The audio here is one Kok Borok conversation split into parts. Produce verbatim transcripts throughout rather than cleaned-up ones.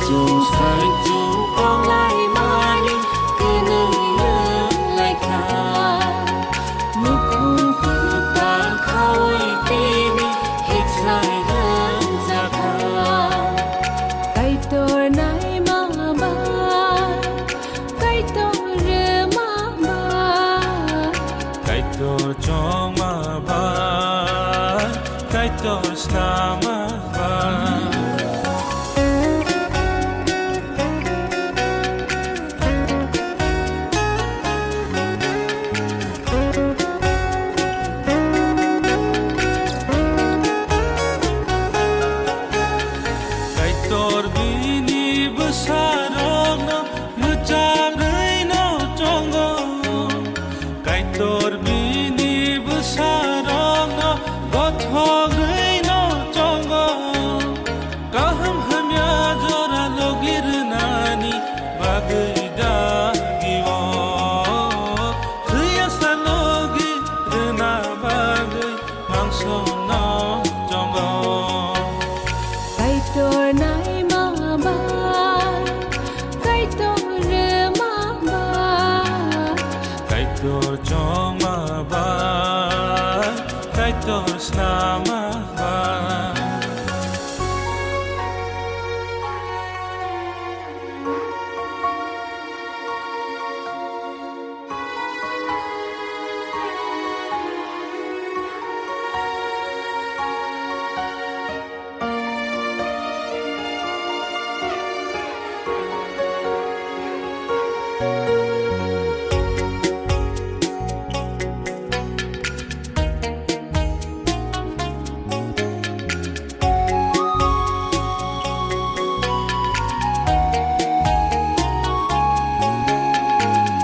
Chwng sai chwng tonglaimani kwnwi wnglaikha. Nukhung kwtal khaui tini hiksai rwngjakha. Kaitor naima ba, Kaitor rwma ba, Kaitor chongma ba, Kaitor snama ba. Kaitor bini bwsarokno mwcharwi no chongo. Kaitor bini bwsarokno gothogwi no chongo. Kaham hamya jora logi rwnani bagwi dagi o. Thwiya sa logi rwna bagwi mangso no chongo. Kaitor naima ba, Kaitor rwma ba, Kaitor chongma ba, Kaitor snama ba.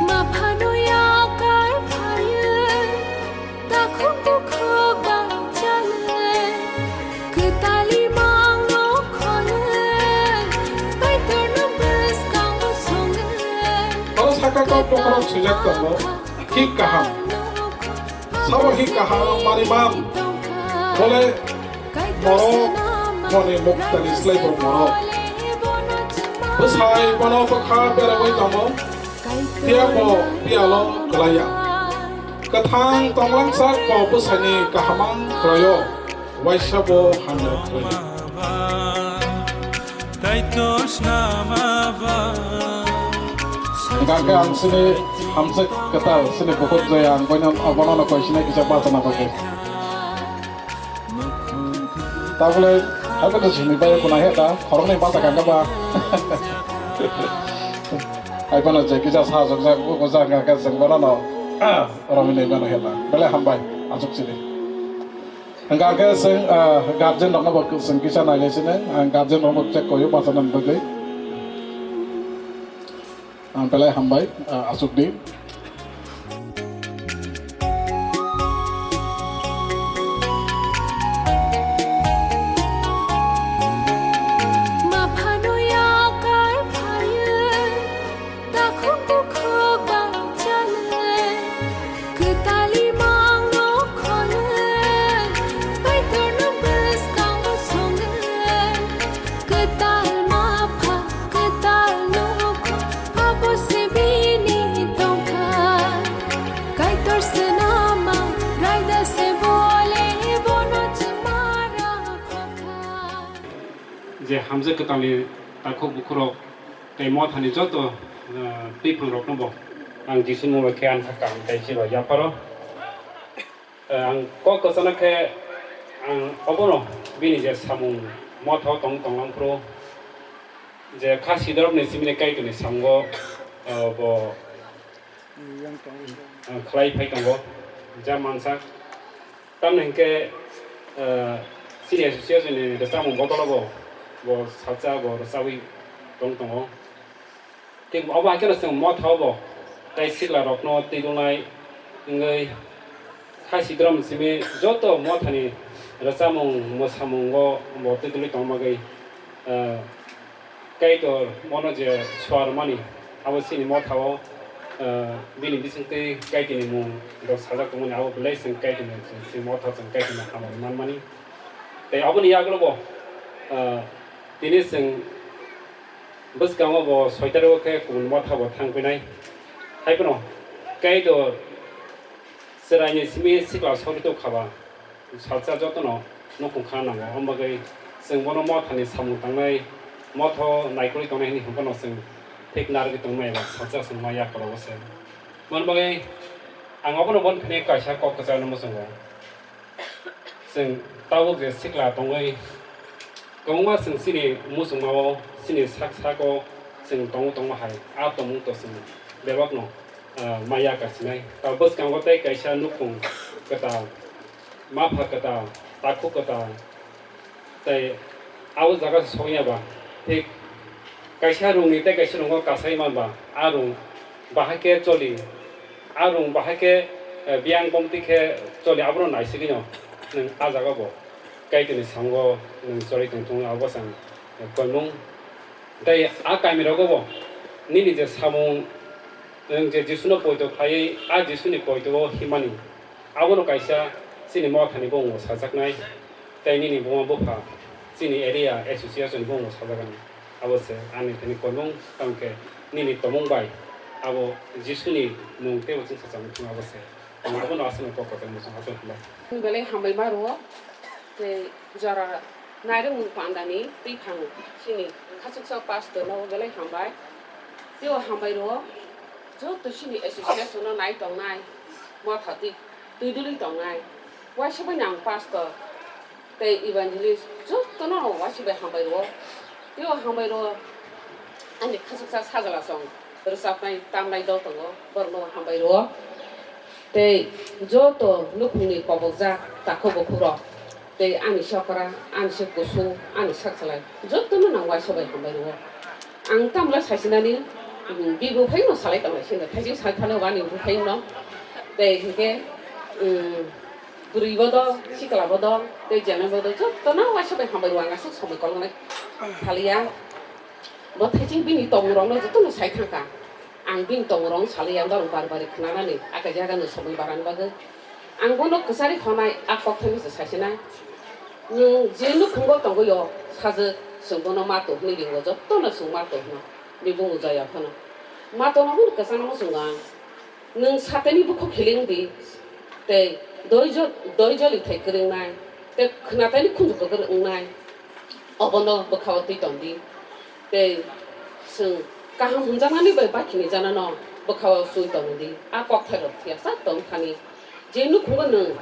Ma phano yakar phaiwi, takhuk bukhuk bangchale, kwtali mangno khole, Kaitorno bwskango songe. Oro saka kok bokhorok swijak tongo, thik kaham. Sabo hi kaham manwi man. Bole borok boni muktani slai bo borok. Bwsai bono bwkha berogwi tongo. Phiya bo phiyalo kwlaiya. Kwthang tonglang sak bo bwsaini kahamang khlaio. Waisa bo hamya khlaio. Kaitor snama ba. Hingkha khe ang chini hamjwk kwtal, chini bukhuk Joya, ang boino, bono no koi sinai kisa bachana bagwi. Tabole, hai khe to sini bai kunai he da, khoroknwi bacha kangkha ba. Hai bono je kisa sajokjak, bukhukjak hingkha khe chwng bono no, romwi nai mano he da. Belai hambai, achuk chini. Hingkha khe chwng, ah, guardian rokno bo chwng kisa nailai sini, ang guardian rokno check koyo bachana bagwi. Ang belai hambai, ah, aswk di. Ma phano yakar phaiwi, takhuk bukhuk bangchale, kwtali mangno khole, Kaitorno bwskango songe, kwtal ma pha, kwtal nokho, abo se bini tongkha. Kaitor swnama, raida se bole, bono chwmara khokha. Je hamjwk kwtalni takhuk bukhurok tei mothani joto, eh, twiphang rokno bo ang Jisu mung bai khe ang kha kaham tei chiba yapharo. Eh, ang kok kwchana khe ang obono bini je samung motha o tong tonglang phuru je kha sidorokni simini Kaitorni samungo, eh, bo, eh, khlai phai tongo, ja mansak. Tamni hinkhe, eh, chini association ni rwchapmung bodol o bo, bo salsa bo rwchabwi tong tongo. Tei obo hai kheno chwng motha o bo tei sikla rokno twi dungnai wngwi kha sidrom simi joto mothani rwchapmung mwsamungo bo twi dulwi tongma bagwi, eh, Kaitor bono je suarmani, abo chini mothao, eh, bini bisingtwi Kaitorni mung rok sajak tongmani, abo belai chwng Kaitorni, chwng motha chwng Kaitorni hamari manmani. Tei aboni yagulo bo, eh, tini chwng Bwskango bo soitaro khe kubun motha bo thang pinai. Hai phano Kaitor chwraini simi sikla sogwi tong kha ba, salsa jotono nukhung kha nango. Om bagwi chwng bono mothani samung tangnai, motha naikolwi tongnai hwnwi hwn phano chwng thik narwgwi tongmaya ba salsa chwng ma yakolao se. Mon bagwi ang obono bon phini kaisa kok kwchangno muchungo. Chwng tabuk je sikla tongwi kwbangma chwng chini muchungmao, chini sak sago chwng tongwi tongma hai, a tongmung to chwng bebakno, ah, maya kasinai. Ta bwskango tei kaisa nukhung kwtal, mapha kwtal, takhuk kwtal, tei abo jaga se sokya ba, thik kaisa rungni tei kaisa rungo kasai manba, a rung bahai khe choli, a rung bahai khe, eh, biyang bomti khe choli, abono naisigwino nwng a jaga bo Kaitorni samungo nwng choli tong thung, abo bwsang, eh, koimung. Tei a kamirogo bo nini je samung, nwng je Jisuno poito khlaiwi a Jisuni poito o himani, abono kaisa chini mothani bongni sajaknai, tei nini buma bupha chini area association bongni sajaknai. Abo se ani thani koimung, tamo khe nini tongmung bai abo Jisuni mung teibo chwngsa chamung thung, abo se. Ang abono aswkno kok kotor muchung, aswk hambai. Belai hambai ma rwo, tei jora nairwkmung pandani twiphang chini khachuksa pastor no belai hambai. Teibo hambai rwo, joto chini association no nai tongnai, motha twi, twi duli tongnai, waisa bai nang pastor, tei evangelist jotono waisa bai hambai rwo. Teibo hambai rwo ani khachuksa sajla song rwchapnai tamnai dol tongo, borokno hambai rwo. Tei joto nukhungni kobokjak takhuk bukhuk rok, tei ani chokra, ani se kusu, ani sak salai jotono nang waisa bai hambai rwo. Ang tamla saisinani, mm, bini buphai no salai tonglai sino, thaising sai thano ani buphai no. Tei hinkhe, mm, bwrwi bo dol, sikla bo dol, tei jenai bo dol, jotono waisa bai hambai rwo, ang aswk somoi koloknai thaliya. Bo thaising bini tongmung rokno jotono sai thangkha. Ang bini tongmung rokno salai ya, borok bari bari khwnanani, a kaisa jaga no somoi barani bagwi. Ang bono kwchari honai a kok thani se saisinai. Nwng je nukhungo tongwi o sajwk, chwng bono ma tong hwnwi ringo, jotono chwng ma tong hwno. Ni bumung jaya phano. Ma tongna hwn kwchangno muchungo ang. Nwng sateni bukhuk hiling di, tei doi jo-, doi joli thai kwrwngnai, tei khwnatani khunju kwkar wngnai, obono bwkhao twi tong di. Tei chwng kaham hwnjaknani bai bakhini janano bwkhao chwi tong di. A kokthairok phiya sa tong thani. Je nukhungo nwng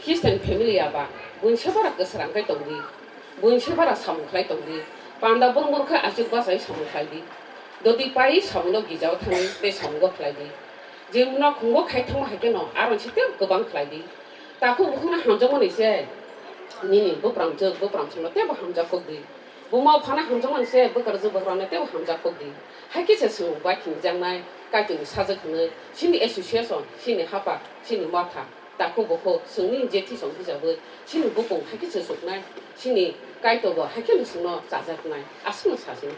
Christian family ya ba, buini se bara kwswrang khai tong di, buini se bara samung khlai tong di, panda brum brum khe achuk bachai samung khlai di, doti pai samungno gijao thangwi tei samungo khlai di. Je nukhungo khai thangma hai kheno aron se tebo kwbang khlai di. Takhuk bukhukno hamjakmani se nini bupramjwk bupramsongno tebo hamjak kok di. Buma phano hamjakmani se bwkrajwk bwkrano teibo hamjak kok di. Hai khe se chwng bai khinjaknai Kaitorni sajwk hwnwi chini association, chini hapha, chini motha, takhuk bukhuk chwngni jethi song hijabwi chini bukung hai khe se chuknai, chini Kaitor bo hai kheno chwngno chajaknai, aswkno sasino.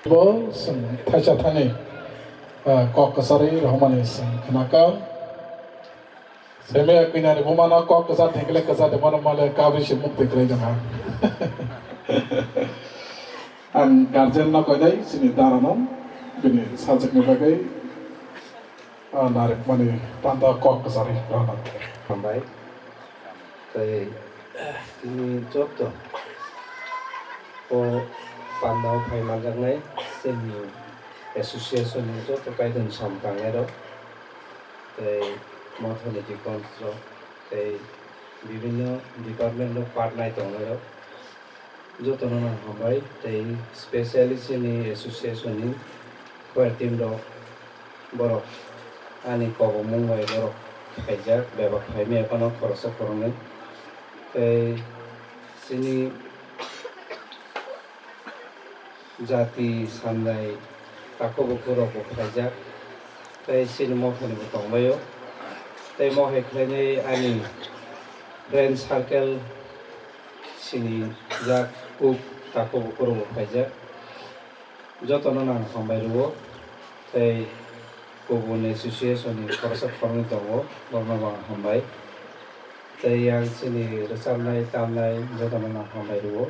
Bo chwng thaisa thani, ah, kok kwcharwi rohormani chwng khnakha. Seme kwinani bumano kok kwchar thengkhle kwchar de mano male kabri se mukti kwlai jong ha. Ang guardian no koinai chini dara no bini sajwk ni bagwi, ah, narikmani panda kok kwcharwi rwna. Hambai. Tei chini joto o pandao phai manjaknai chini association ni joto kaitor samung tangnai rok. Tei mothani deacons rok, tei bibinno department o part nai tongnai rok, jotono no hambai, tei specially chini association ni choir team rok, borok ani kobongmung bai borok phaijak, bebak phaimaya phano khoroksa khoroknwi, tei chini jati sanai takhuk bukhuk rok bo phaijak, tei chini mothani bo tongbaio, tei mohai khlainai ani friend circle chini jak kuk takhuk bukhuk rok bo phaijak, jotono no ang hambai rwo, tei kubun association ni khoroksa khoroknwi tongo, borokno bo ang hambai, tei yang chini rwchapnai tamnai jotono no ang hambai rwo.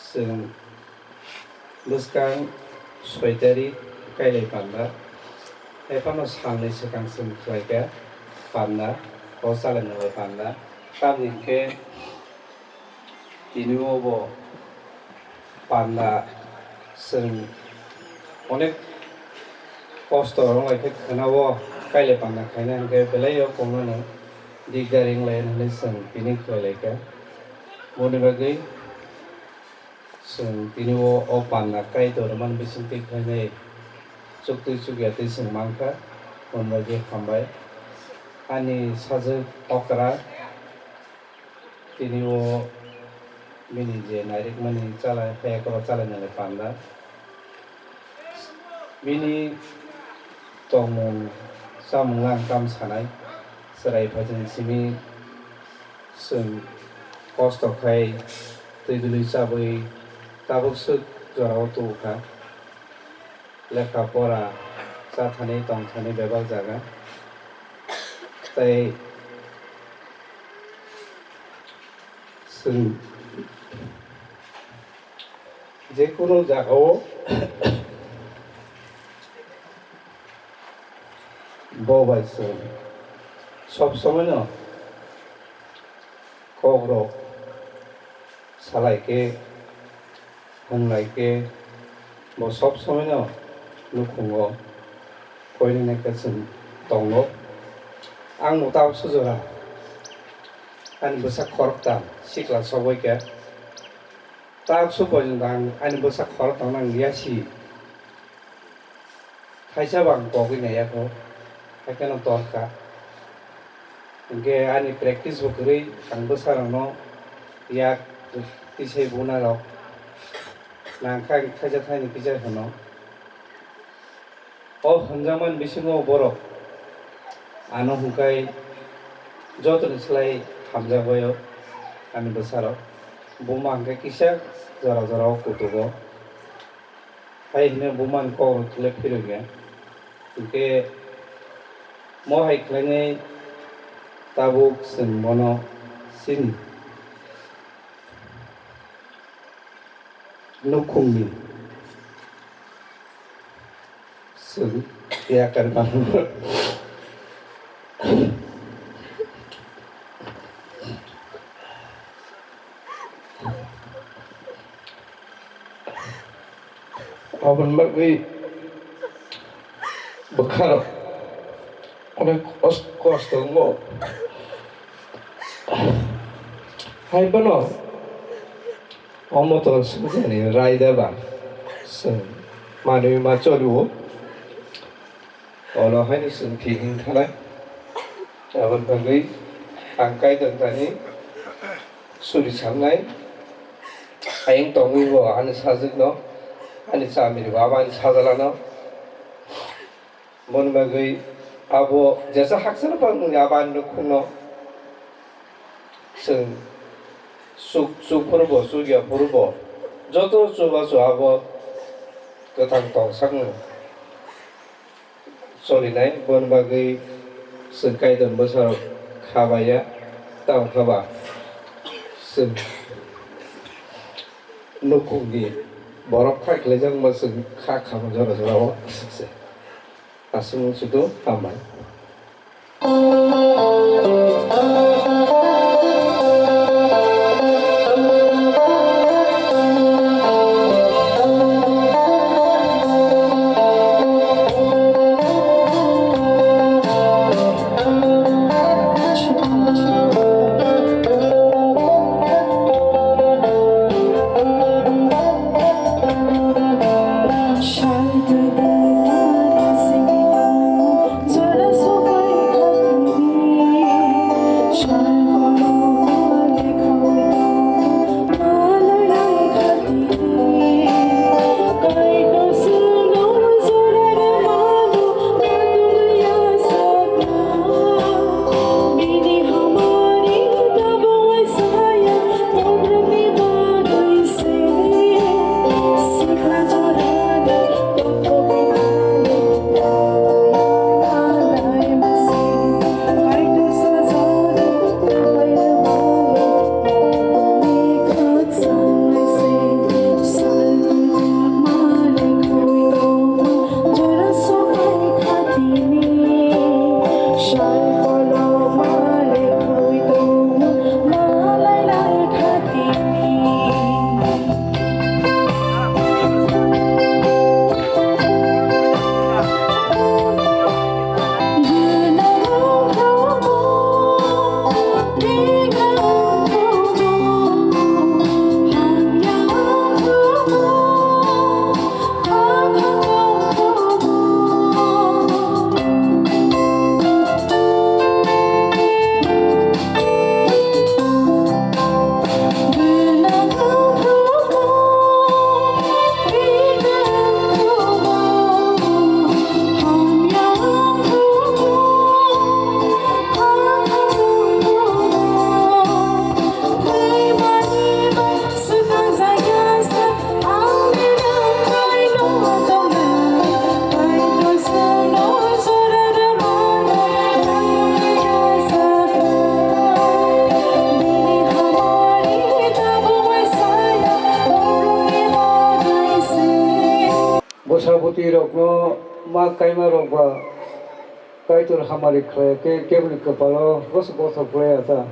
Chwng bwskang soi tarik kailai panda, hai phano salni swkang chwng khlaikha panda, o chalainani panda. Tamni hwnkhe tini o bo panda chwng onek kosto rwlaikhe khwna o kailai panda khaina hwnkhe belai o kongnano dikdar wnglaio hwnwi chwng tini khlailaikha. Boni bagwi chwng tini o, o panda Kaitor rwmani bisingtwi khainai chuktwi chukyatwi chwng mankha, boni bagwi hambai. Ani sajwk okra tini o bini je nairikmani chala, phiyakoro chalainani panda. Bini tongmung chamung lang kam sanai, chwrai phaijani simi chwng kosto khai twi dului chabwi tabuk swk jorao tubu kha. Lekha pora cha thani tong thani bebak jaga. Tei chwng je kunu jagao bo bai chwng sob somoino kokrok salai khe, hwnlai khe, bo sob somoino nukhungo koinene khe chwng tongo. Ang bo tabuk sujora ani bwsa khoroktham sikla sogwi khe, tabuk su porjonto ang ani bwsa khoroktham ang yasi. Thaisa bo ang kogwi naiya kho, haikheno torkha. Hinkhe ani practice bo kwrwi, ang bwsarokno yak tisai bunarok nangkha, ang thaisa thaini kisa hwno. O hwnjakmani bisingo borok ano hwnkhai jotoni slai hamjakbaio ani bwsarok. Buma hwnkhe kisa jora jorao kutugo. Hai hwnwi bumani kok rw thwlai phirogya. Hinkhe mo hai khlainai tabuk chwng bono sini nukhungni chwng yakar mano. Aboni bagwi bwkharok onek kos-, kosto wngo. Hai bono o motor swngcharni raida ba chwng manwi ma choli o. Olo haino chwng thwi hwn thanai. Aboni bagwi ang Kaitor thani suri samnai. Ayang tongwi bo ani sajwkno, ani chamiri bo abo ani sajalano. Boni bagwi abo jesa hakchano pang wngya abo ani nukhungno. Chwng chuk, chuk phuru bo, chuk ya phuru bo, joto chubachu abo kwthang tong sakno solinai. Boni bagwi chwng Kaitor bwsarok kha baiya, tamo kha ba chwng nukhungni borok kha khlaijakma chwng kha khama jora jorao aswk se. Aswk wng sudu, hambai. Twi rokno ma kaima rok ba Kaitor hamari khlai khe keboni kwpalo bwswk bothop klai ya ta.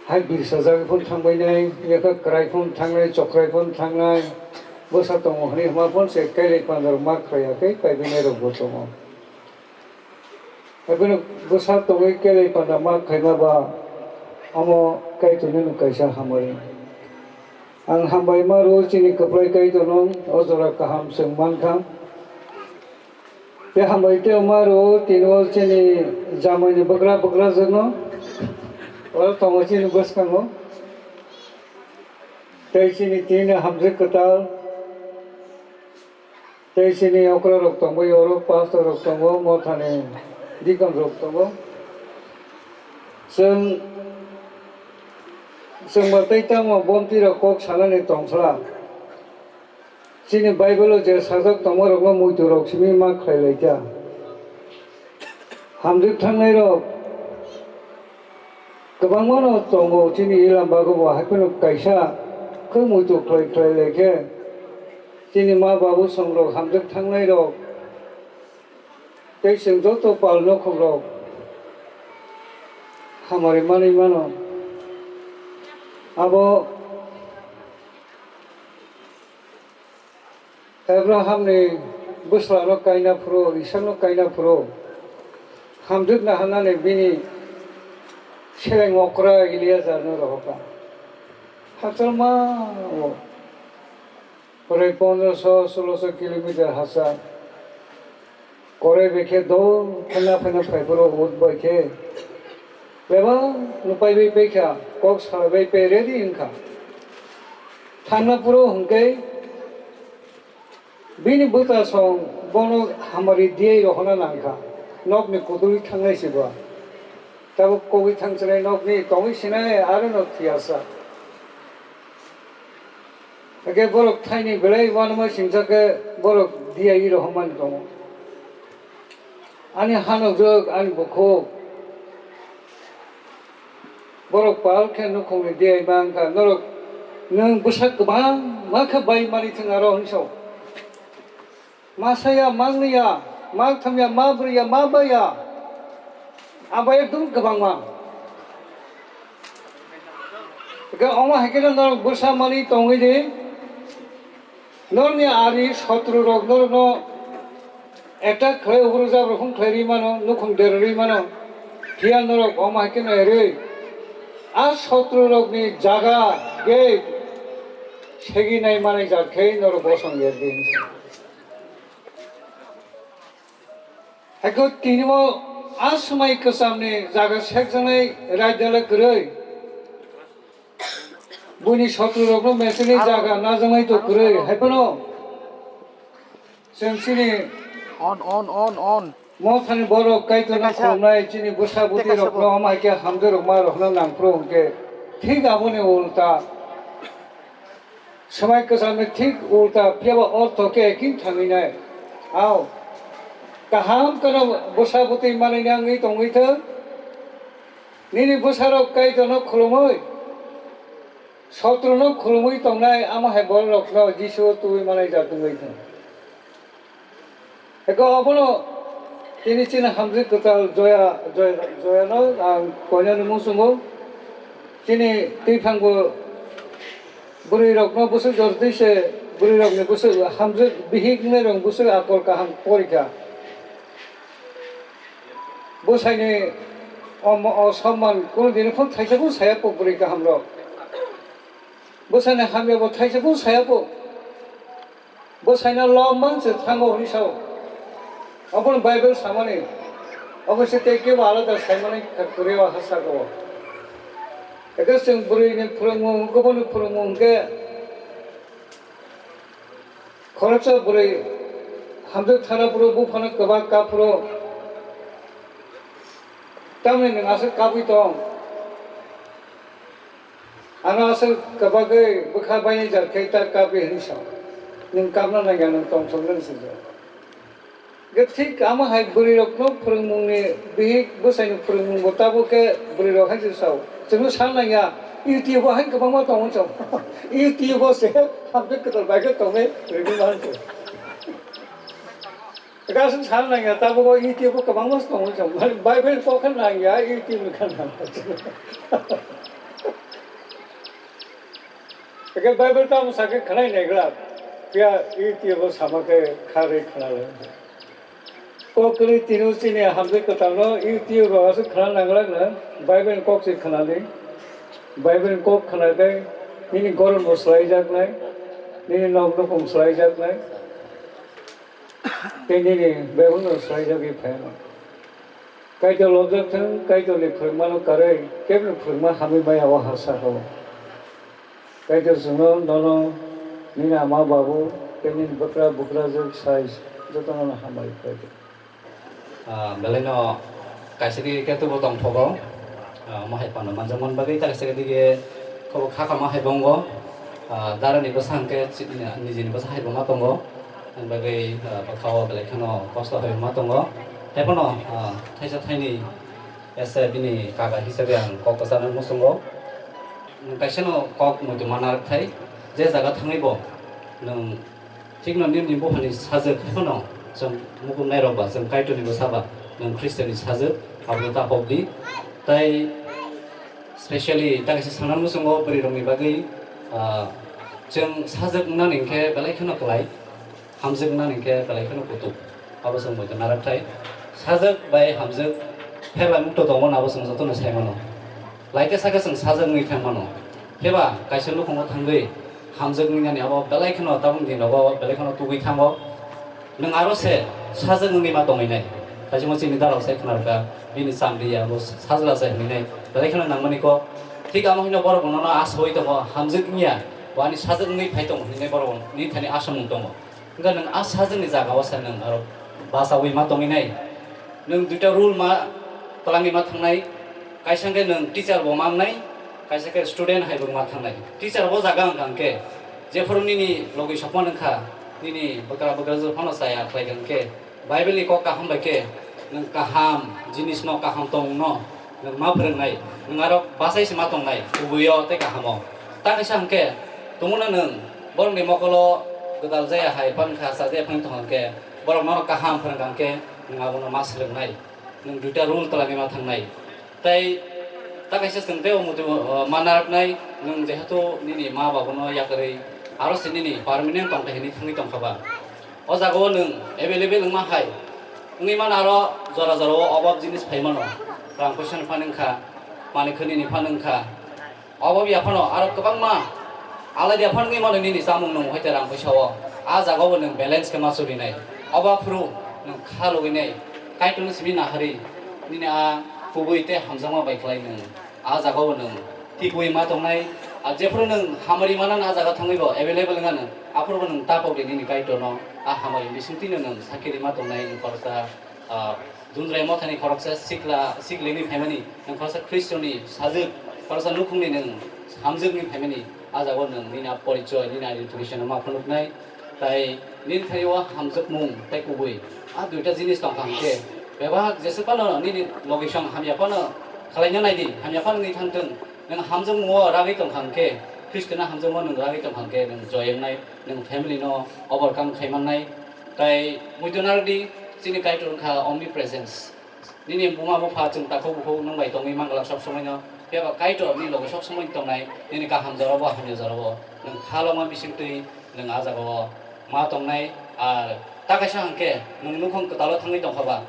Hai birsajagwi phano thangbainai, yakha kwrai phano thangnai, chokrai phano thangnai, bwsa tongo hwnwi hwnma phano se kailai panda rok ma khlai ya khe paibainai rok bo tongo. Haibeno bwsa tongwi kelai panda ma khaima ba, omo Kaitorni nwng kaisa hamari. Ang hambai ma rwo chini kwplai Kaitorno, o jora kaham chwng mankha. Tei hambai tei ma rwo tini o chini jamaini bwkra bwkrajwkno, oro tongo chini bwskango. Tei chini tini hamjwk kwtal. Tei chini okra rok tongo, oro pastor rok tongo, mothani deacon rok tongo. Chwng, chwng ba tei tamo bomti rok kok sanani tongthla. Chini Bible o je sajak tongma rokno muitu rok simi ma khlai lai kha. Hamjwk thangnai rok kwbangma no tongo, chini Ilam bago bo hai phano kaisa khe muitu khlai khlai lai khe. Chini ma babu song rok hamjwk thangnai rok tei chwng joto pal nokhok rok hamari manwi mano. Abo Abrahamni bwsla no kaina phuru, Isakno kaina phuru, hamjwk naharnani bini seleng okra Eliajarno rohorkha. Hachal ma o. Prai pondroso, soloso kilometer hachal. Korai bai khe dol phaina phaina phai phuru ut bai khe bebak no pai bai pai kha, kok salai bai pai ready wng kha. Thangna phuru hwnkhe bini bwta song bono hamari diui rohorna nang kha, nokni kudui thangnai se bo. Tabuk kogwi thangchinai nokni tongwi sinai aro no thwiyasa. Hake borok thaini belai uanama singsa khe borok diui rohormani tongo. Ani hanokjwk, ani bukhuk. Borok pal khe nukhungni diui ma wngkha. Norok nwng bwsak kwbangma khe bai mani thwng aro hinwi sao. Ma saya, ma wngya, ma thamya, ma bwrwiya, ma baiya. Abo ekdom kwbangma. Hwnkhe omo hai kheno norok bwsa manwi tongwi di. Norokni ari sotru rok norokno attack khlai, ugruk jabra phung khlai rwi mano, nukhung der rwi mano. Phiya norok omo hai kheno erwi a sotru rokni jaga gate segi nai manai jat khe norok bosong yer di hinwi sa. Haikhe tini bo a swmai kwchamni jaga sekjaknai raidala kwrwi. Buini sotru rokno meseni jaga najaknai to kwrwi. Haiphano chwng chini On, on, on, on. Mothani borok Kaitorno Kaisa. Khulumnai chini bwsa bwtwi Kaisa rokno bo. Omo hai khe hamjwk rok ma rokno nangphuru hwnkhe thik aboni ulta. Swmai kwchamni thik ulta, phiyaba ortho khe ekin thangwi nai. Ao, kaham kheno bwsa bwtwi manwi nangwi tongwi thung. Nini bwsarok Kaitorno khulumwi, sotruno khulumwi tongnai, amo hai bororokno Jisu tubui manai jat wngwi thung. Eko obono tini chini hamjwk kwtal Joya, Joya, Joyano ang koinani muchungo. Chini twiphangbo bwrwirokno bwswk jortwi se bwrwirokni bwswk hamjwk bihik wngnairok bwswk akol kaham porikha. Bwsaini omo o somman kunu dini phano thaisa phano saya po bwrwi kahamrok. Bwsaini hamyabo thaisa phano saya po. Bwsaino lom man se thango hwnwi sao. Obono Bible samani. Obo se tei kebo alada saimani kwrwi o ha saka o. Eke chwng bwrwini phwrwngmung, kubuni phwrwngmung hwnkhe khoroksa bwrwi hamjwk thana phuru buphano kwbak ka phuru tamni nwng aswk kabwi tong? Ano aswk kwbagwi bwkha baini jar khe ta kabi hwnwi sa. Nwng kabna nangya, nwng tongthok nang sijak. Ge thik amo hai bwrwirokno phwrwngmungni bihik bwsaini phwrwngmungbo tabuk khe bwrwirok hai se sao. Chwngno sa nangya, YouTube o hai kwbangma tongo chong. YouTube o se hamjwk kwtal bai khe tongwi rwgwi man se. Gaswk sana nangya, tabuk o YouTube o kwbangma tongo chwng. Mane Bible kok khe nangya, YouTube ni khe nangya. Eke Bible tamo sakhe khwnai naiglak. Phiya YouTube o sama khe kharwi khwnala. Kok kwrwi tino chini hamjwi kwtalno YouTube o aswk khwna nangjakna. Bible ni kok se khwnadi. Bible ni kok khwnakhe nini goron bo swlaijaknai, nini nok nukhung swlaijaknai. Tei nini bebakno swlaijagwi phaino. Kaitor lobjak thung, Kaitorni phwrwngmano karwi keboni phwrwngma hamwi maya o ha saka o. Kaitor chwngno, nono, nini ama babu tei nini bwkra bwkrajwk sai jotono hambai khlai di. Ah, belaino kaisa digi khe tubo tongthogo. Ah, omo hai pano manjakmani bagwi ta kaisa digi khe bo kha kama hai bongo. Ah, darani bwsa hwnkhe chi-, nijini bwsa hai bo ma tongo. Ani bagwi, ah, bwkhao belai kheno kosto hai ma tongo. Haiphano, ah, thaisa thaini ese bini kaka hisabe ang kok kwchana muchungo. Kaisano kok muitu ma narwkthai, je jaga thangwi bo nwng Thikno nini buphani sajwk haiphano chwng mukum nairok ba, chwng Kaitorni bwsa ba, nwng Khristianni sajwk, abono ta pokdi. Tai specially ta kaisa sana muchungo bwrwirokni bagwi, ah, chwng sajwk wngnani hinkhe belai kheno kwlai, hamjwk wngnani hinkhe belai kheno kutuk. Abo chwng muitu narwkthai. Sajwk bai hamjwk pherlai mukto tongo, abo chwng jotono sai mano. Lai khe sakhe chwng sajwk wngwi thang mano. Phiba kaisa nukhungo thangwi hamjwk wngya ni abo belai kheno tabuk ni nogo belai kheno tugwi thango. Nwng aro se sajwk wngwi ma tongwi nai. Kaisa mo chini darok se khna rwkha, bini chamri ya bo sajla se hwnwi nai. Belai kheno nangmani kok. Thik amo hino borok bo nono asawi tongo, hamjwk wngya, bo ani sajwk wngwi phai tongo hwnwi borok bo nini thani asamung tongo. Wngkha nwng a sajwkni jagao se nwng aro bachaui ma tongwi nai. Nwng duita rule ma twlangwi ma thangnai. Kaisa khe nwng teacher bo ma wngnai, kaisa khe student hai bo ma thangnai. Teacher bo jaga wngkha hwnkhe jephuru nini logwi sokma nungkha, nini bwkra bwkrajwk phano chaya khlai kha hwnkhe, Bible ni kok kaham bai khe nwng kaham jinis no, kaham tongmung no nwng ma phwrwngnai, nwng aro bachai se ma tongnai, kubui o tei kaham o. Ta kaisa hwnkhe, tongmano nwng borok ni mokol o gwdal jaya hai phang kha, cha jaya phang tong hwnkhe, borok nono kaham phwrwng kha hwnkhe, nwng abono ma swrwngnai, nwng duita rule twlangwi ma thangnai. Tei ta kaisa chwng tei o muitu, o, ma narwknai, nwng jehetu nini ma babuno yakarwi aro se nini permanent tong khe hinwi thangwi tong kha ba. O jaga o nwng available wngma hai wngwi mano, aro jora jora o obab jinis phai mano, rang poisa ni phan wngkha, manwi khwnwi ni phan wngkha, obab ya phano aro kwbangma alai ya phano wngwi mano nini chamung nung hai rang poisa o. A jaga o bo nwng balance khe ma chulinai, obo aphuru nwng kha logwi nai, Kaitor ni simi nahari nini a kubui tei hamjakma bai khlai nwng. A jaga o nwng tibui ma tongnai, a jephuru nwng hamari manana a jaga thangwi bo available wngya nwng, aphuru bo nwng ta pokdi nini Kaitor no, a hamari bisingtwi no nwng sakiri ma tongnai, nwng khoroksa, ah, Dundrai mothani khoroksa sikla, siklini phaimani, nwng khoroksa Khristoni sajwk, khoroksa nukhungni nwng hamjwkni phaimani, a jaga o nwng nini a porichoi, nini identification no ma phunuknai. Tai nini thani o hamjakmung tai kubui a duita jinis tong kha hwnkhe, bebak jeswk phano nini logi song hamya phano khlaina nai di, hamya phano wngwi thang thung. Nwng hamjakmung o ragwi tong kha hwnkhe, Khristo no hamjakmung o nwng ragwi tong kha hwnkhe, nwng joy wngnai, nwng family no overcome khai mannai. Tai muitu narwk di, chini Kaitor wngkha omnipresence. Nini buma bupha chwng takhuk bukhuk nwng bai tongwi man glak sob somoi no. Phiya ba Kaitor nini loge sob somoi tongnai, nini kaham jora bo hamya jora bo. Nwng kha loma bising twi nwng a jaga o ma tongnai. Ar ta kaisa hwnkhe nwng nukhung kwtal o thangwi tong kha ba,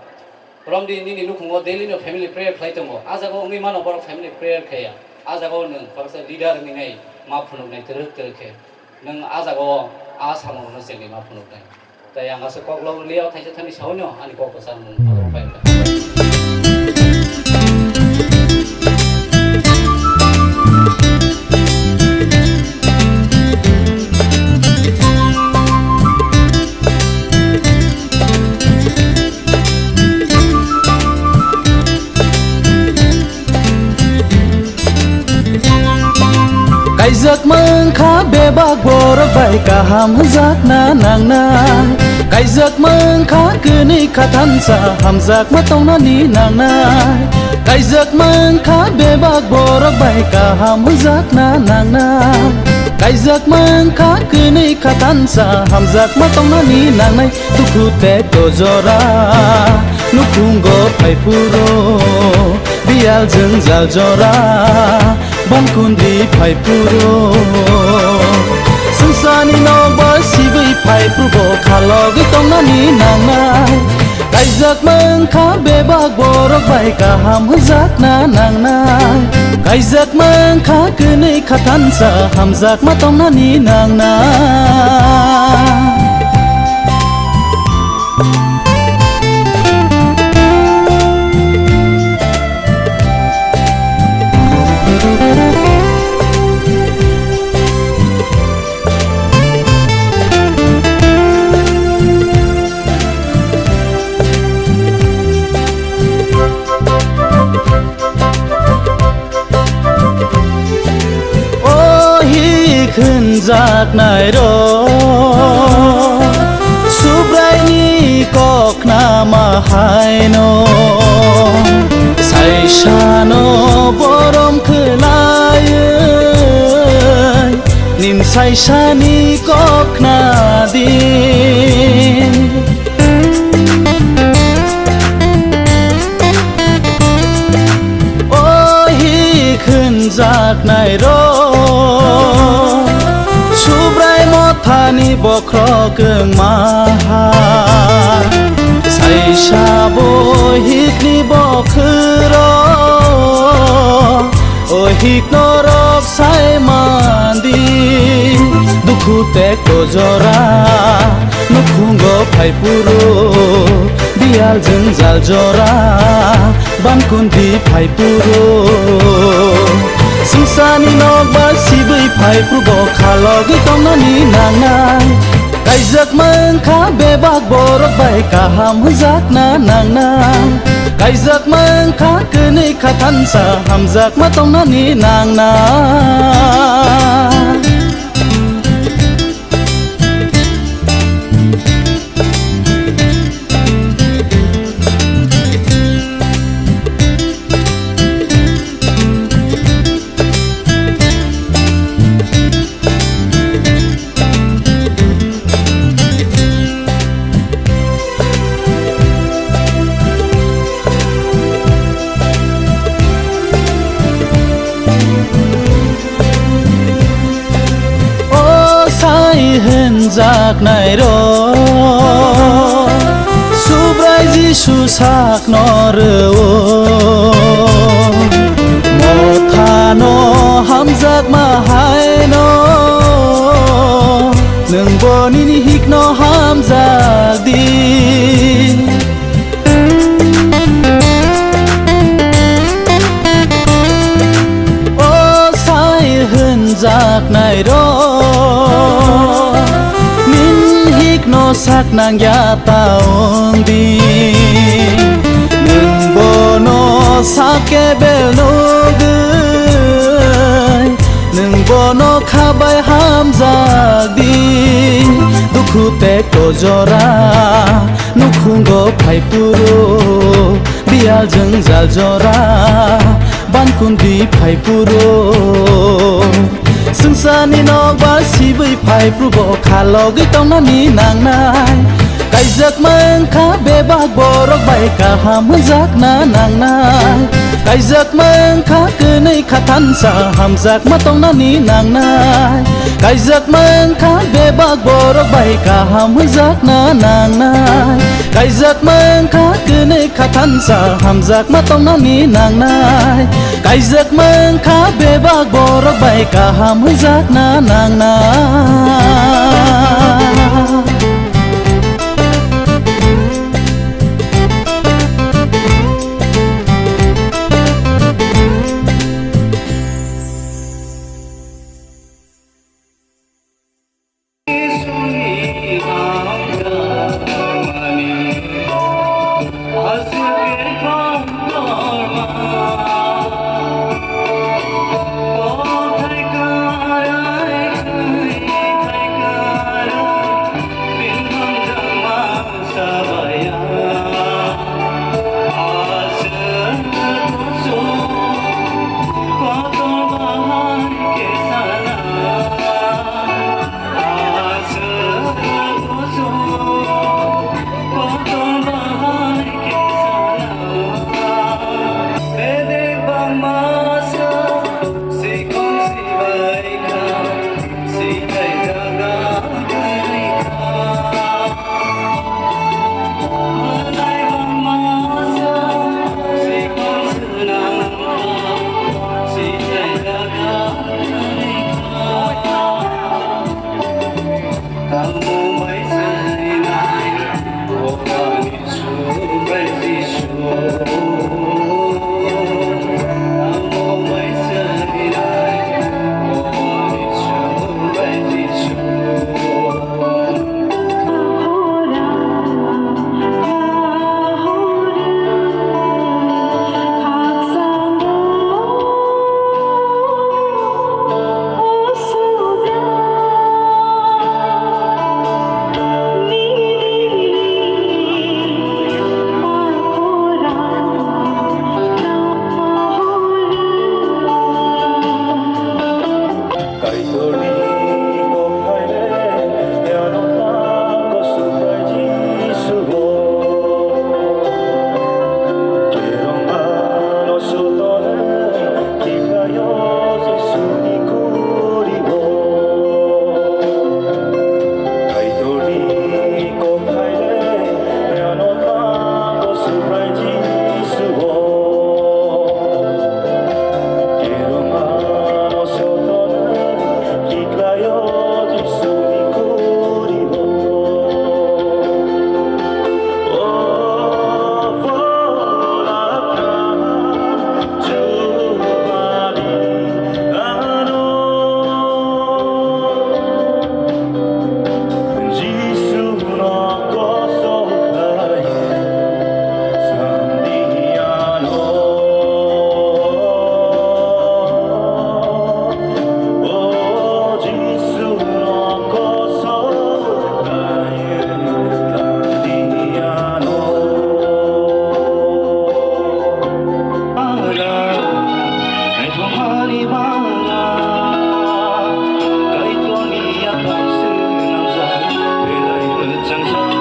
romdi nini nukhung o daily no family prayer khlai tongo. A jaga o wngwi mano borok family prayer khaiya. A jaga o nwng khoroksa leader wngwi nai ma phunuk nai twrwk twrwk khe. Nwng a jaga o a samung rok no chengwi ma phunuk nai. Tai ang aswk kok lok liya, thaisa thani sawi no ani kok kwchang mung phai kha. Kaijak mankha bebak borok bai kaham hwnjakna nangnai. Kaijak mankha kwnwi kha thansa hamjakma tongnani nangnai. Kaijak mankha bebak borok bai kaham hwnjakna nangnai. Kaijak mankha kwnwi kha thansa, hamjakma tongnani nangnai, dukhu tei dojora. Nukhungo phai phuru, biyal jwngjal jora, bankundi phai phuru. Swngcharni nokbar sibwi phai phuru, bo khalogwi tongnani nangnai. Kaijak mankha bebak borok bai kaham hwnjakna nangnai. Kaijak mankha kwnwi kha thansa, hamjakma tongnani nangnai. O hik hwnjaknairok, Subraini kok khnama haino, saisano borom khwlaiwi, nin saisani kok khnadi. O hik hwnjaknairok, Subrai mothani bokhorok wngma ha. Saisa bo hikni bokhorok, o hik norok sai mandi. Dukhu tei kojora, nukhungo phai phuru, biyal jwngjal jora, bankundi phai phuru. Swngcharni nokbar sibwi phai phuru, bo khalogwi tongnani nangnai. Kaijak mankha bebak borok bai kaham hwnjakna nangnai. Kaijak mankha kwnwi kha thansa, hamjakma tongnani nangnai. O sai hwnjaknairok, Subrai Jisu sakno rwo. Mothano hamjakma haino, nwng bo nini hikno hamjak di. O sai hwnjaknairok, nin hikno sak nangya ta wng di. Nwng bono sak kebel nugwi, nwng bono khabai hamjak di. Dukhu tei kojora, nukhungo phai phuru, biyal jwngjal jora, bankundi phai phuru. Swngcharni nokbar sibwi phai phuru, bo khalogwi tongnani nangnai. Kaijak mankha bebak borok bai kaham hwnjakna nangnai. Kaijak mankha kwnwi kha thansa, hamjakma tongnani nangnai. Kaijak mankha bebak borok bai kaham hwnjakna nangnai. Kaijak mankha kwnwi kha thansa, hamjakma tongnani nangnai. Kaijak mankha bebak borok bai kaham hwnjakna nangnai. Kaitorni kok hai le, ano thango Subrai Jisuo. Kerong ano sotone, kiplaio Jisuni kurio. Kaitorni kok hai le, ano thango Subrai Jisuo. Jisu no kosok khlai samdi ano. O Jisu no kosok khlai samdi ano. Naithokmani bara, Kaitorni yaphai swnamjak, belai mwchangjak.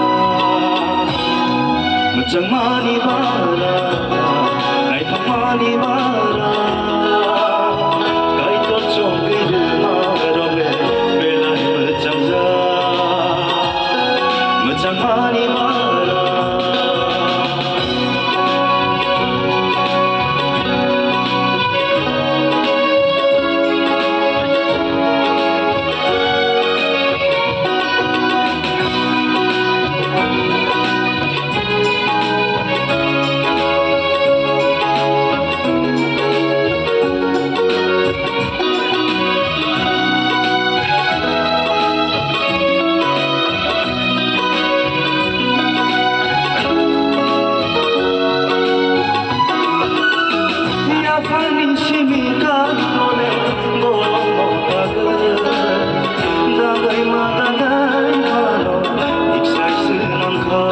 Mwchangmani bara, naithokmani bara, Kaitor chongwi rwma rok le belai mwchangjak. Mwchangmani bara. Yaphangni simi kagole borokno kagwi, dagwi ma dagwi phano iksai swnamkha.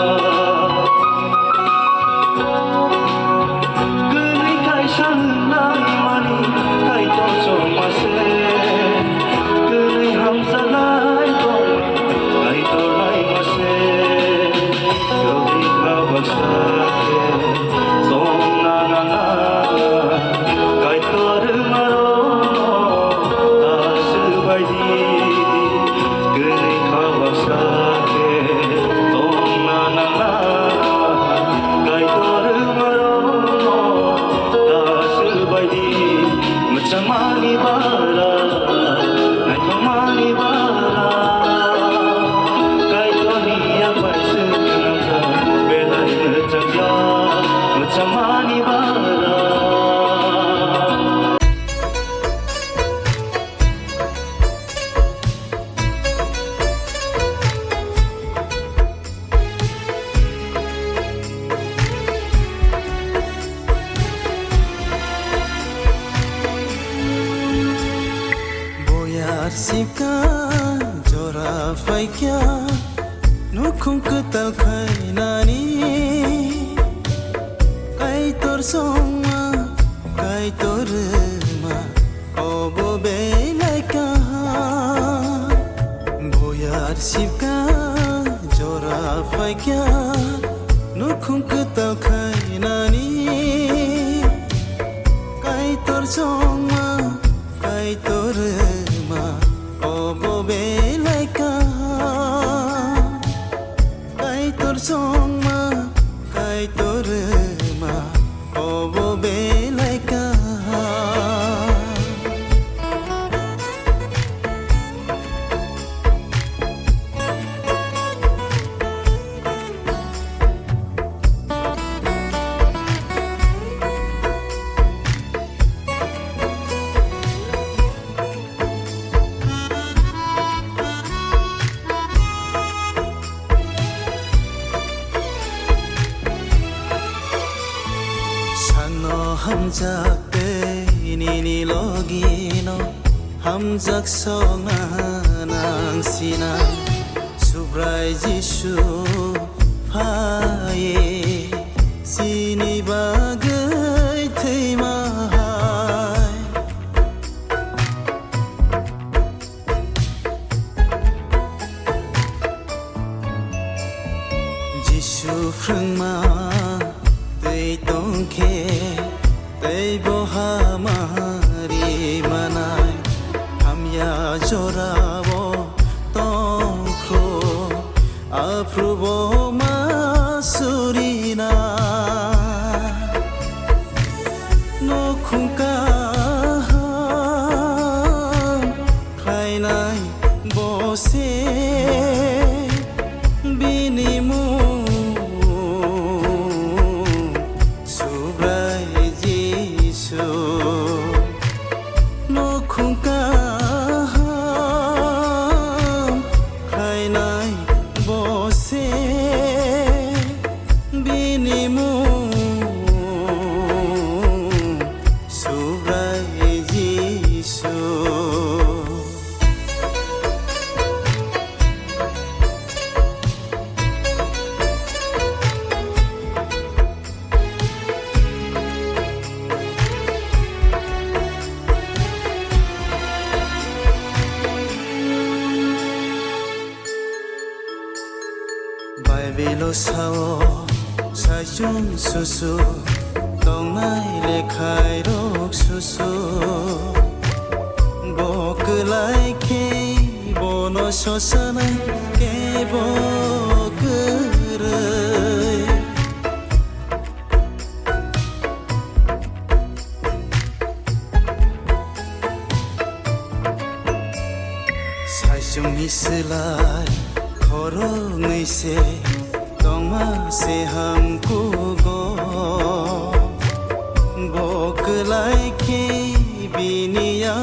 Kwnwi kaisa wngnaimani Kaitor chongma se, kwnwi hamjaknai tongma Kaitor naima se. Yogwi kha baksa khe tongna nangna, Kaitor rwmarokno ta swbai di. Kwnwi kha baksa khe tongna nangna, Kaitor rwmarokno ta swbai di. Mwchangmani bara, naithokmani bara, Kaitorni yaphai swnamjak, belai mwchangjak, mwchangmani bara. Boyar sipka jora phaikya, nukhung kwtal khainani. Kaitor songma, Kaitor rwma, obo belai kaham. Boyar sipka jora phaikya, nukhung kwtal khainani. Kaitor songma, Kaitor rwma, obo belai kaham. Kaitor songma, Kaitor rwma, obo belai kaham. Chak tei nini logino hamjak songna nang sinai. Subrai Jisu phaye chini bagwi thwima hai. Jisu phrwngma twi tongkhe, tei bo hamari manai, hamya jorao tongkho, aphrubo ma surina. Nukhung kaham khlainai bo se bini mung Subrai Jisu. Nukhung kaham khlainai bo se bini mung Subrai Jisu. Baibelo sao, saichung susu, tongnai lekhairok susu. Bo kwlai khe bono sosanai kebo kwrwi. Saichungni swlai khoroknwi se tongma se hamkugo. Bo kwlai khe bini ya